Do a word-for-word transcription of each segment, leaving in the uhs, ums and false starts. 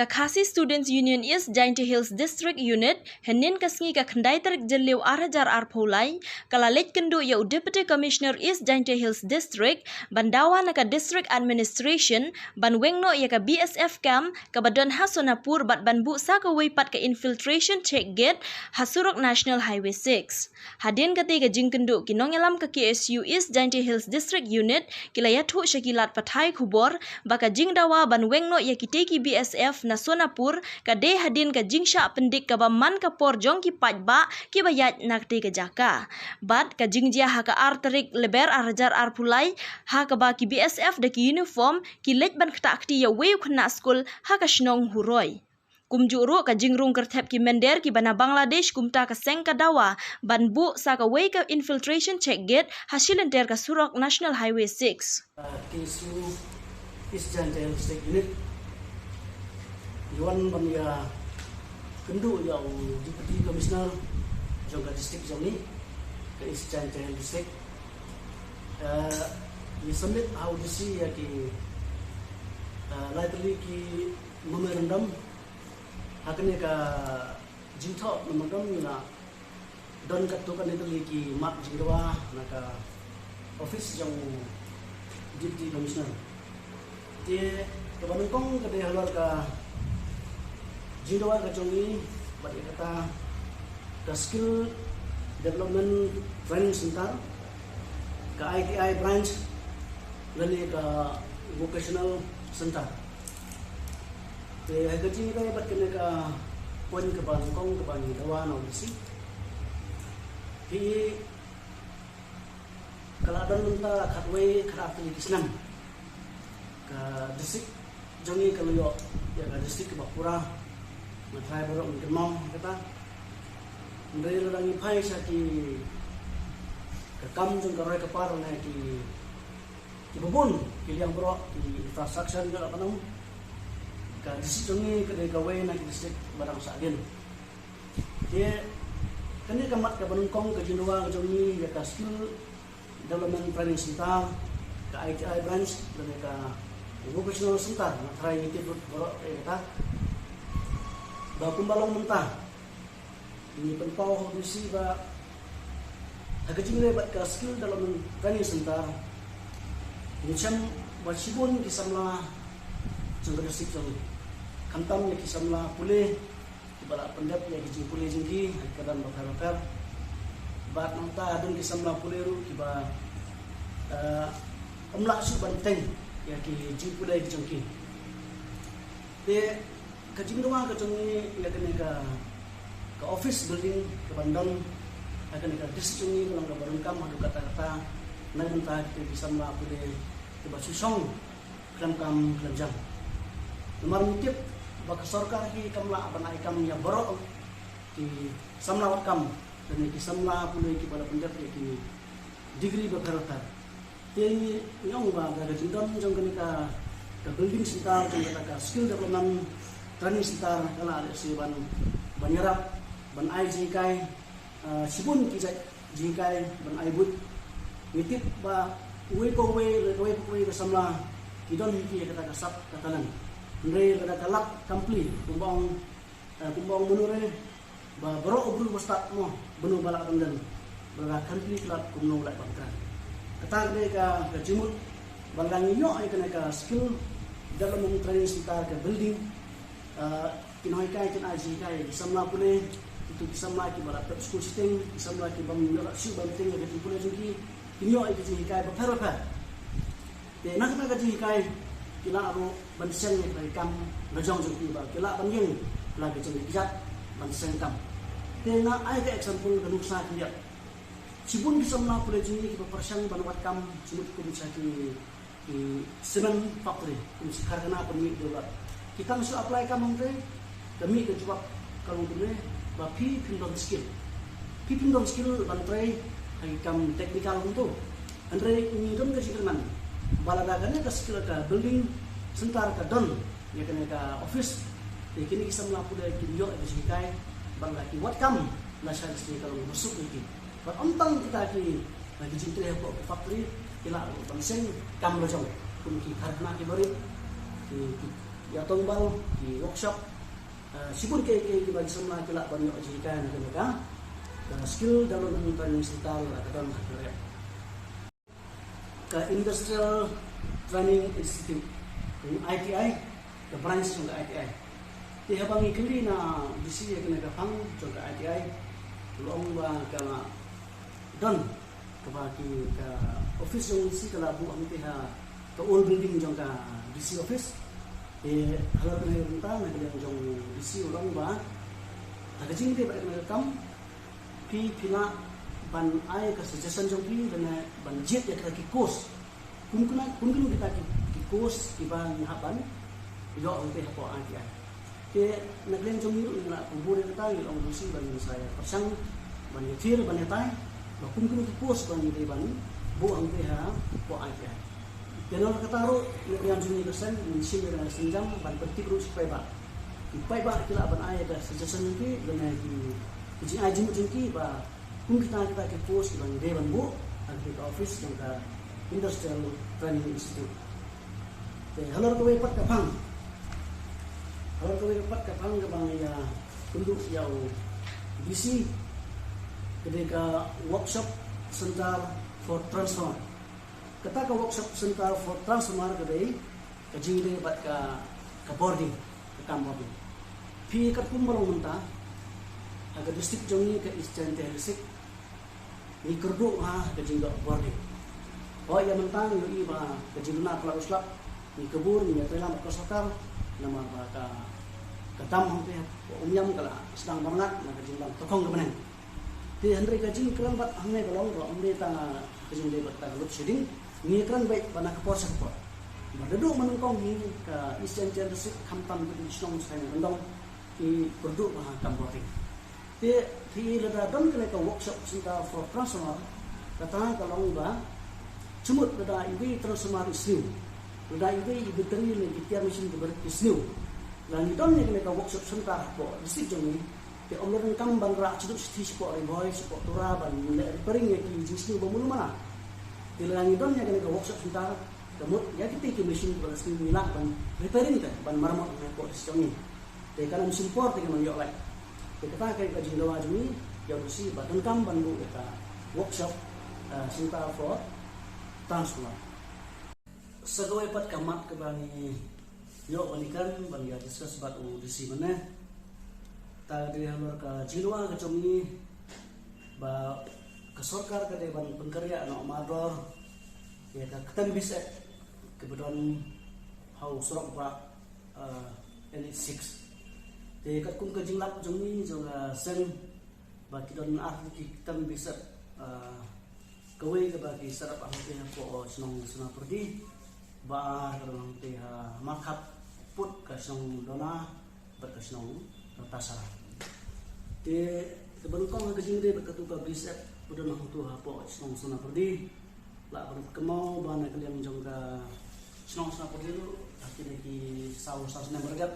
Ka Khasi Students Union East Jaintia Hills District Unit, hynnin ka sngi ka khyndai tarik Jylliew ar hajar arphew lai, ka la leit kynduh ïa u Deputy Commissioner East Jaintia Hills District, ban dawa na ka District Administration, ban weng noh ïa ka B S F camp, kaba don ha Sonapur bad ban buh sa kawei pat ka infiltration check gate, ha surok National Highway six. Hadien katei ka jingkynduh ki nongïalam ka K S U East Jaintia Hills District Unit, ki la ïathuh sha ki lad pathai khubor, ba ka jingdawa ban weng noh ïa kitei ki B S F na Sonapur, ka dei hadien ka jingshah pyndik kaba man ka por jong ki paidbah, kiba ïaid na katei ka jaka. Bad ka jingjia ha ka ar tarik Lber ar hajar arphew lai, ha kaba ki B S F da ki uniform, ki leit ban ktah kti ïa uwei u khynnah skul, ha ka shnong Huroi. Kumjuh ruh ka jingrung kyrthep ki mynder kiba na Bangladesh kumta ka seng ka dawa, ban buh sa kawei ka infiltration check gate, ha shilynter ka surok National Highway six. K S U East Jaintia Hills District Unit. Ngi wan ban ïakynduh ïa u Deputy Commissioner jong ka district jong ngi, ka East Jaintia Hills District. Eh, ngi submit ha u D C ïa ki, eh, lai tylli ki memorandum. Ha kane ka jingthoh memorandum ngi la don katto katne tylli ki mat jingdawa na ka office jong Deputy Commissioner. Te kaba nyngkong ka dei halor ka jingdawa ka jong ngi bad ïa kata ka Skill Development Training Center, ka I T I branch, lane ka vocational center. Te ha ka jingïadei bad kane ka point kaba nyngkong kaba ngi dawa na u D C, phi, ka la don mynta khatwei khatar tylli ki snem ka district jong ngi ka la ïoh ïa ka district kaba pura. Nga trai baroh ngi kynmaw kata. Hynrei lada ngi phai sha ki, ka kam jong ka roi ka par ne ki, kiba bun ki liang baroh, ki infrastructure jong ka, ka district jong ngi ka dei kawei na ki district ba dang sah dien. Te kane ka mat kaba nyngkong ka jingdawa ka jong ngi ïa ka Skill Development Training Center, ka I T I branch, lane ka Vocational Center, nga trai ngi tip baroh ïa kata. Ba kumba long mynta, ngi pynpaw ha u D C ba ha ka jingleh bad ka Skill Development Training Center, ngi shem ba shibun ki samla jong ka district jong ngi, khamtam ïa ki samla pule kiba la pyndep ïa ki jingpule jong ki ha ki kyrdan bapher bapher. Bad nangta don ki samla pule ruh kiba, eh, ym lah shuh ban bteng ïa ki jingpule ki jong ki. Te ka jingdawa ka jong ngi ïa kane ka, ka office building kaban don ha kane ka district jong ngi, ka long kaba donkam haduh katta katta na ka bynta kita ki samla pule kiba shu shong khlem kam khlem jam. Namar ngi tip ba ka sorkar hi kam lah ban ai kam ïa baroh ki samla wad kam, lane ki samla pule kiba la pyndep ïa ki degree bapher bapher. Te ngi ong ba ka jingdon jong kane ka, ka building center jong kata ka Skill Development Training Center ka la lehse ban, ban ïarap ban ai jinghikai, ah, shibun ki jait jinghikai ban ai buit. Ngi tip ba uwei pa uwei, uwei pa uwei ka samla ki don hi ki ïa kata ka sap ka talent. Hynrei lada ka lak kam plie, kumba ong, eh, kumba ong mano re, ba baroh u briew ba stad mo, bun u ba lah ban don, ba la khan plie ka lad kumno u lah ban kren. Kata ka dei ka, ka jingmut ba la ngi ïoh ïa kane ka Skill Development Training Center ka building, ah, ki nonghikai kin ai jinghikai ki samla pule, kito ki samla kiba la pep skul shiteng, ki samla ki bym ïoh shuh ban bteng ïa ka jingpule jong ki, kin ïoh ïa ka jinghikai bapher bapher. Te na kata ka jinghikai ki lah ruh ban seng ïa ka kam la jong jong ki, ba ki lah ban ïeng la ka jingkjat ban seng kam. Te nga ai ka example ka nuksa khyndiat. Shibun ki samla pule jong ngi kiba pyrshang ban wad kam, shibun kum sha ki, ki cement factory, kum sha karkhana pynmih dewlap. Ki tang shu apply kam hangtei, ka mih ka jubab ka long kumne, ba phi phim don skill. Phi phim don skill ban trei ha ki kam technical kumto. Hynrei ngi don ka jingkyrmen ba lada kane ka skill ka building center ka don ïa kane ka office, te kine ki samla pule kin ïoh ïa ka jinghikai, bad la ki wad kam lashai lashai ka long kaba suk ïa ki. Bad ym tang kita ki, ki jingtrei hapoh ki factory, ki lah ruh ban seng kam la jong, kum ki karkhana kiba rit, ki, ki ïa tongbal, ki workshop, eh, shibun ki, ki, kiba ki samla ki lah ban ïoh jinghikai na ka, na ka, eh, skill development training center lada ka don ha ka ri. Ka Industrial Training Institute, I T I, ka branch jong ka I T I. Te haba ngi kylli na D C ïa kane ka phang jong ka I T I, u la ong ba ka don kaba ki, ka office jong D C ka la buh hangtei ha ka old building jong ka D C office. Te halor kane ka bynta na ka liang jong D C u la ong ba ha ka jingdei bad kane ka kam, phi, phi lah ban ai ka suggestion jong phi lane ban jied ïa kita ki course. Kum kine, kum kine kita ki, ki course kiba ngi hap ban ïoh hangtei hapoh I T I. Te na ka liang jong ngi ruh ngi la kubur ïa kata, ngi la ong ruh shi ba ngin sa ïa pyrshang ban ïathir ban ïatai ba kum kine ki course ba ngi dei ban buh hangtei hapoh I T I. Te na kata ruh na ka liang jong ngi ka seng ngin shim ïa ka sienjam ban pyntip ruh sha ki paidbah. Ki paidbah ki lah ban ai ïa ka suggestion jong ki lane ki, ki jingai jingmut jong ki ba kum kita, kita ki post kiba ngi dei ban buh ha ka office jong ka Industrial Training Institute. Te halor kawei pat ka phang, halor kawei pat ka phang kaba ngi ïa kynduh ïa u D C ka dei ka Workshop Center for Transformer. Kata ka Workshop Center for Transformer ka dei ka jingdei bad ka, ka bording, ka kam bording. Phi katkum ba long mynta ha ka district jong ngi ka East Jaintia Hills District, ngi kyrduh ha ka jingdon bording. Hooid, ïa mynta ngi ïohi ba ka jingduna ka la u slap, ngi kyrduh, ngi ïatreilang bad ka sorkar, namar ba ka, ka dam hangtei ha Umiam ka la sdang ban ngat na ka jingdam tokong ka bneng. Te hynrei ka jingkren bad hangne ka long ba ym dei tang ka jingdei bad ka load shedding, ngi kren bad ba na ka por sha ka por. Ba da duh mynnyngkong hi ka East Jaintia Hills District khamtam ki shnong shnong ryndong ki kyrduh ba ha kam bording. Te phi lada don kane ka Workshop Center for Transformer, kata ka long ba jingmut lada iwei i transformer i sniew, lada iwei i battery ne ki tiar machine ki barit ki sniew, lada ngi don ïa kane ka Workshop Center hapoh district jong ngi, te ym lah donkam ban rah shuh shuh shapoh Ri Bhoi, shapoh Tura ban leh repairing ïa ki jingsniew ba mulu mana. Te lada ngi don ïa kane ka Workshop Center, ka mut ïa kita ki machine kiba la sniew ngi lah ban repairing te, ban maramot hapoh district jong ngi. Te kan ym shim por te kan ym ïoh lait. Te kata ka, ka jingdawa jong ngi ïa u D C ba donkam ban buh ïa ka Workshop, eh, Center for Transformer. Sa kawei pat ka mat kaba ngi ïoh ban ïakren ban ïa discuss bad u D C mynne, ta ka dei halor ka jingdawa ka jong ngi ba ka sorkar ka dei ban pynkynriah noh mardor ïa ka Ktem Base Act kaba don ha u surok ba, eh, N H six. Te katkum ka jinglap jong ngi jong ka seng ba ki don ar tylli ki Ktem Base Act, eh, kawei kaba ki set up hangtei hapoh shnong Sonapyrdi, ba ar ka don hangtei ha markhap pud ka shnong Dona bad ka shnong Tasara. Te kaba nyngkong ha ka jingdei bad katu ka Base Act ba don hangtu hapoh shnong Sonapyrdi, lah ban kynmaw ba na ka liang jong ka shnong Sonapyrdi ruh ha kine ki saw, saw snem ba la dep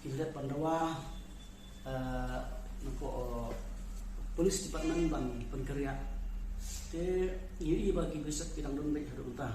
ki la dep ban dawa, eh, na ka, eh, police department ban pynkynriah. Te ngi ïohi ba ki Base Act ki dang don beit haduh mynta.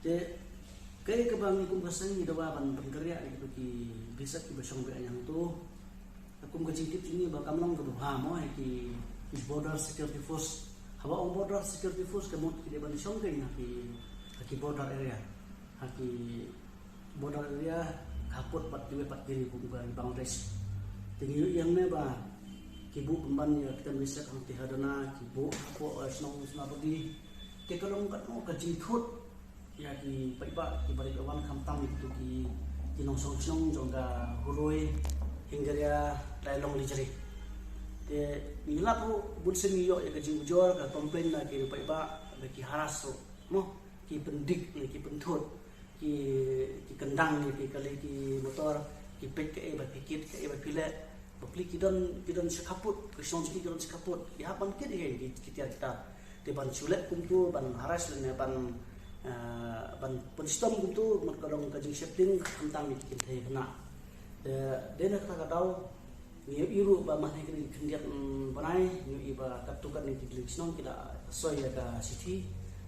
Te kaei kaba ngi kum ka seng ngi dawa ban pynkynriah ïa kitu ki Base Act kiba shong beit hangtu. Kum ka jingtip jong ngi ba kam long kaba bha mo ïa ki, ki Border Security Force. Haba ong Border Security Force ka mut ki dei ban shong kein ha ki, ha ki border area, ha ki border area, ha pud pat kiwei pat ki ri kum ka ri Bangladesh. Te ngi ïohi hangne ba ki buh pynban ïa ka Ktem Base Act hangtei ha Dona, ki buh hapoh, eh, shnong Sonapyrdi. Te ka long katno ka jingthut ïa ki paidbah kiba rit ban wan, khamtam ïa kitu ki, ki nongshong shnong jong ka Huroi, Hingaria, Lailong, Lejri. Te ngi lap ruh bun sien ngi ïoh ïa ka jingujor, ka complain na ki paidbah ba ki harass ruh mo, ki pyndik ne ki pynthut, ki, ki kyndang ïa ki kali ki motor, ki peit kaei ba phi kit, kaei ba phi leh. Bapli ki don, ki don sha khappud, ki shnong jong ki don sha khappud, ki hap ban kit ïa ki, ki tiar ki tar. Te ban shu leh kumtu, ban harass lane ban, eh, ban pynshitom kumtu, mut ka long ka jingsheptieng khamtam ïa ki kynthei khynnah. Te dei na kata ka daw ngi ïohi ruh ba man ha kine ki khyndiat, mm, bnai ngi ïohi ba katto katne ki dling shnong ki la soi ïa ka shithi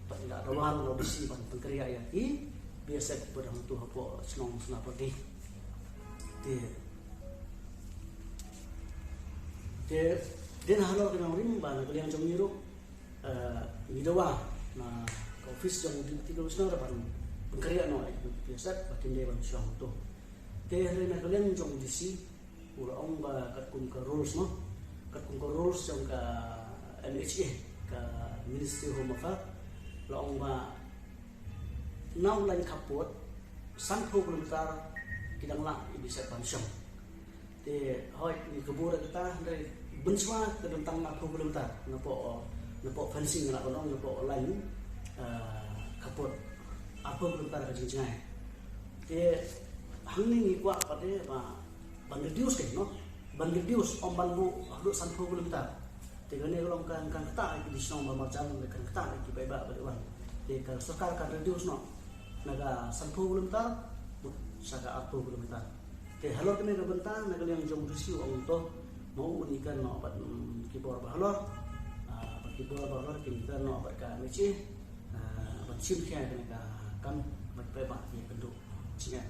bad ki la dawa na u D C ban pynkynriah ïa ki Ïa sek pud hangtu hapoh shnong Sonapardi. Te, te, dei na halor ka nongrim ba na ka liang jong ngi ruh, eh, ngi dawa na ka office jong Deputy Commissioner ban pynkhreh noh ïa ki P S F ba kin dei ban shu hangtu. Te hynrei na ka liang jong D C u la ong ba katkum ka rules mo, katkum ka rules jong ka M H A, ka Ministry of Home Affairs, la ong ba na u lain khappud sanphew kilometer ki dang lah i P S F ban shong. Te hooid, ngi kyrpad ïa kata, hynrei mynshuwa ka don tang arphew kilometer napoh, napoh fencing, nga lah ban ong napoh lain, eh, khappud, arphew kilometer ka jingjngai. Te hangne ngi kwah pat de ba ban reduce kein, no? Ban reduce, ym ban buh haduh sanphew kilometer. Te kane ka long kan, kan ktah ïa ki shnong ba marjan, kan ktah ïa ki paidbah ba dei ban. Te ka sorkar kan reduce noh na ka sanphew kilometer bud sha ka arphew kilometer. Te halor kane ka bynta na ka liang jong D C u ong to, ma u un ïakren noh bad, mm, ki bor ba halor, ah, bad ki bor ba halor kin ïakren noh bad ka M H A, ah, ban shim khia kane ka kam bad paidbah ki kynduh. Sngewbha.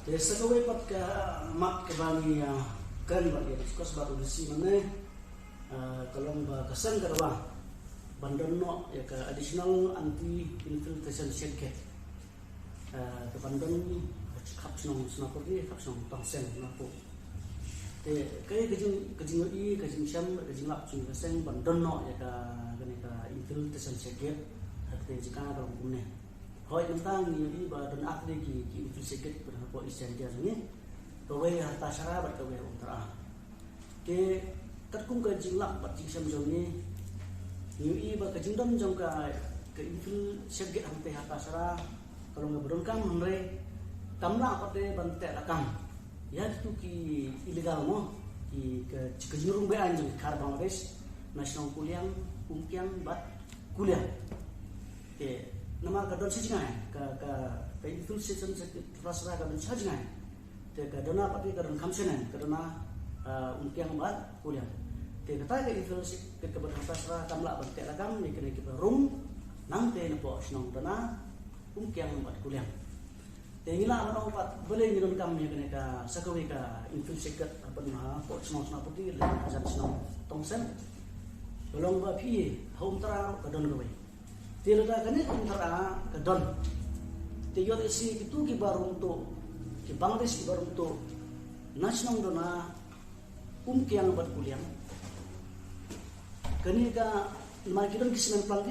Te sa kawei pat ka mat kaba ngi, ah, kren bad ïa discuss bad u D C mynne, ah, ka long ba ka seng ka dawa ban don noh ïa ka additional anti infiltration check gate. Ah, ka ban don ha khap shnong Sonapardi, khap shnong Tongseng, Nongpoh. Te kaei ka jing, ka jingïohi, ka jingshem, ka jinglap jong ka seng ban don noh ïa ka, kane ka infiltration check gate. Ha kata ka jaka ka long kumne. Hooid, mynta ngi ïohi ba don ar tylli ki, ki infiltration gate hapoh East Jaintia jong ngi. Kawei ha Rta Shara bad kawei ha Umtyra. Te katkum ka jinglap bad jingshem jong ngi, ngi ïohi ba ka jingdon jong ka, ka infiltration gate hangtei ha Rta Shara ka long kaba donkam, hynrei kam lah pat de ban teh lakam ïa kitu ki illegal mo, ki, ka, ka jingrung beaiñ jong ki khar Bangladesh na shnong Kuliang, Umkiang bad Kuliang. Te namar ka don shi jngai, ka, ka, ka infiltration check gate ha Rta Shara ka don shi jngai. Te ka Dona pat ka don kham shaneng, ka Dona, ah, Umkiang bad Kuliang. Te kata ka infiltration check gate kaba don ha Rta Shara kam lah ban teh lakam ïa kine kiba rung nangtei napoh shnong Dona, Umkiang bad Kuliang. Te ngi lah ban ong pat balei ngi donkam ïa kane ka sa kawei ka infiltration check gate hapoh shnong Sonapardi lane hajan shnong Tongseng. Ka long ba phi ha Umtyra ka don kawei. Te lada kane ka Umtyra ka don, te ïoh lehse kitu kiba rung tuh, ki Bangladesh kiba rung tuh na shnong Dona, Umkiang bad Kuliang. Kane ka, namar ki don ki cement plant,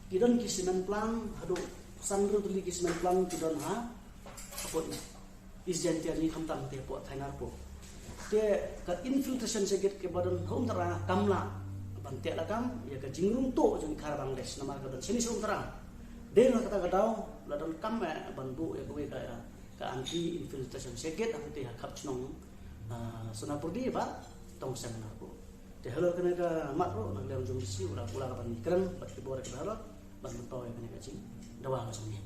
ki don ki cement plant haduh san hynriew tylli ki cement plant ki don ha, hapoh East Jaintia jong ngi khamtam te hapoh Thainar po. Te ka infiltration check gate kaba don ha Umtyra kam lah ban teh lakam ïa ka jingrung tuh jong ki khar Bangladesh namar ka don shane sha Umtyra. Dei na kata ka daw la donkam eh ban buh ïa kawei ka, ka anti infiltration check gate hangtei ha khap shnong, ah, Sonapardi bad Tongseng Narpuh. Te halor kane ka mat ruh na ka liang jong D C u la, u la ban kren bad ki bor kiba halor ban pynpaw ïa kane ka jingdawa ka jong ngi.